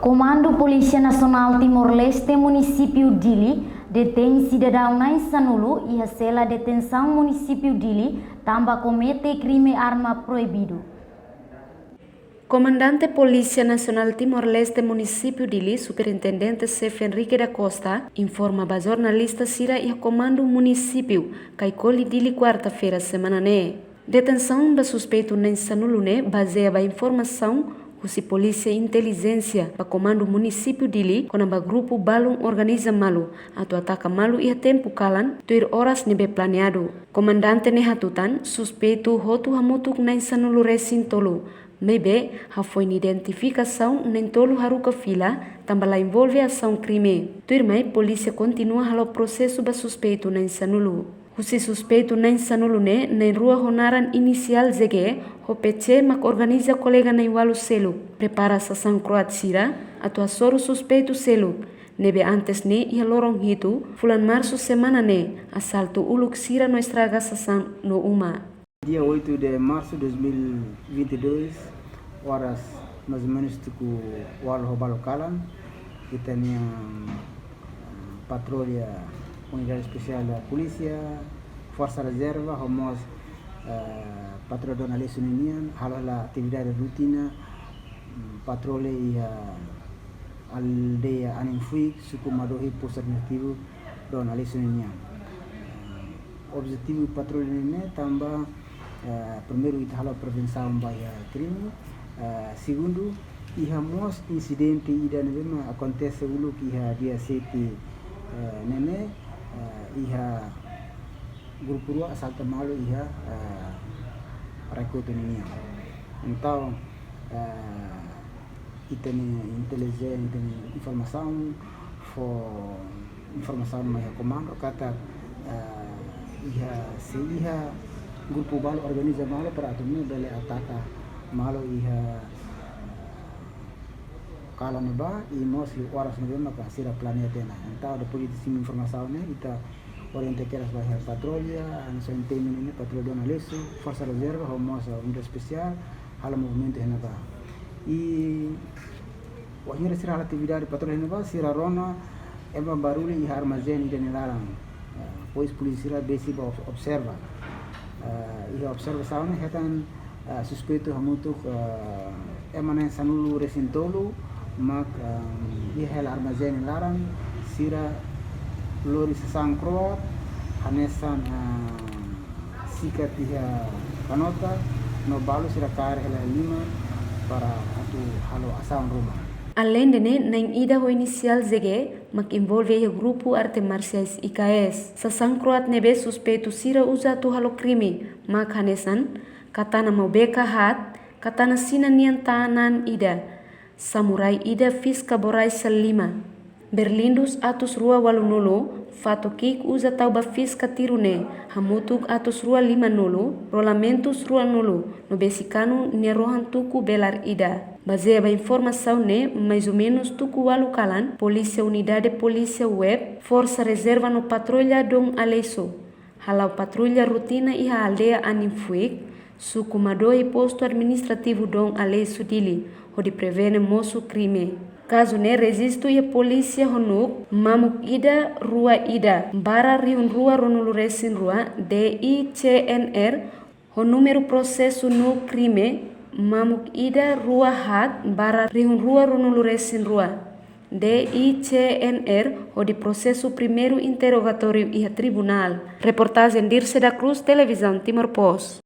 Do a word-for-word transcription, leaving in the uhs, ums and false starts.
Komandu Polísia Nasionál Timor-Leste Munisípiu Dili detein sidadaun na'in sanulu iha sela detensaun Munisípiu Dili tanba komete krime arma proibidu. Komandante Polísia Nasionál Timor-Leste Munisípiu Dili, Superintendente Xefe Henrique da Costa, informa ba jornalista sira iha Komandu Munisípiu, Caicoli, Dili, kuarta-feira semana ne'e. Detensaun ba suspeitu na'in sanulu ne'e bazeia ba informasaun husi Polísia Intelijénsia ba Komandu Munisípiu Dili kona-ba grupu balun organiza malu atu ataka malu iha tempu kalan, tuir oras ne'ebé planeadu. Komandante ne'e hatutan, suspeitu hotu hamutuk na'in sanulu resin tolu, maibé hafoin identifikasaun na'in tolu haruka fila tanba la envolve asaun krime. Tuirmai, polísia kontinua halo prosesu ba suspeitu na'in sanulu. Husi suspeitu na'in sanulu ne'e, na'in rua ho naran inisiál Z G ho P C mak organiza kolega na'in ualu seluk prepara sasán kroat sira atu hasoru suspeitu seluk ne'ebé antes ne'e iha loron hitu fulan Marsu semana ne'e asaltu uluk sira no estraga sasán no uma. Dia oito de março de dois mil e vinte e dois, oras mais ou menos tuku ualu ho balu kalan, ita-nia, ah, patrulla Unidade Espesiál da Polísia, Forsa Rezerva, ho mós, ah, patrulla Dona Aleixo ninian, halo hela atividade rotina, mm, patrulla iha aldeia Aninfuik, suku Madohi, postu administrativu Dona Aleixo ninian. Ah, objetivu patrulla ne'e tanba, eh, primeiru ita halo prevensaun ba iha krime, eh, segundu, iha mós insidente ida ne'ebé mak akontese uluk iha dia sete, eh, ne'e ne'e, eh, iha grupu rua asalta malu iha, eh, Rai Koto ninian. Entaun, eh, ita-nia intelijénsia, ita-nia informasaun fó informasaun mai iha komandu katak, eh, iha, se iha grupu balu organiza malu para atu nune'e bele ataka malu iha kalan ne'ebá, i mós iha oras ne'ebé maka sira planeia tiha ona. Entaun, depois de simu informasaun ne'e, ita orienta kedas ba iha patrulla, hanesan ohin temi ne'e, patrulla Dona Aleixo, Forsa Rezerva, ho mós Unidade Espesiál, halo movimentu iha ne'ebá. I wainhira sira halo atividade patrulla iha ne'ebá, sira rona ema barullu iha armazén ida-ne'e laran. Eh, depois polísia sira besik ba ob-, observa. Eh, iha observasaun ne'e hetan, eh, suspeitu hamutuk, eh, ema na'in sanulu resin tolu, mak, eh, iha hela armazén nia laran, sira lori sasán kroat, hanesan, eh, sikat iha kanota, no balu sira kaer hela liman para atu halo asaun ruma. Aleinde ne'e, na'in ida ho inisiál Z G mak envolve iha grupu arte marsiais I K S. Sasán kroat ne'ebé suspeitu sira uza atu halo krime mak hanesan katana maubeka haat, katana Xina nian taan na'an ida, samurai ida fiska borraxa lima, berlindus atus rua ualunulu, fato ki'ik uza tau ba fiska tiru ne'e, hamutuk atus rua limanulu, rolamentus ruanulu, no besi kanu nia rohan tuku belar ida. Bazeia ba informasaun ne'e, mais ou menos tuku ualu kalan, Polísia Unidade Polísia Web, Forsa Rezerva no patrulla Dom Aleixo hala'o patrulla rotina iha aldeia Aninfuik, suku Madohi, postu administrativu Dom Aleixo, Dili, hodi prevene mosu krime. Kazu ne'e rejistu iha polísia ho NUC mamuk ida rua ida barra rihun rua ruanulu resin rua, D I C N R, ho númeru prosesu NUC krime mamuk ida rua haat barra rihun rua ruanulu resin rua, D I C N R, hodi prosesu primeiru interrogatóriu iha tribunál. Reportajen Dirce da Cruz, Televizaun Timor Post.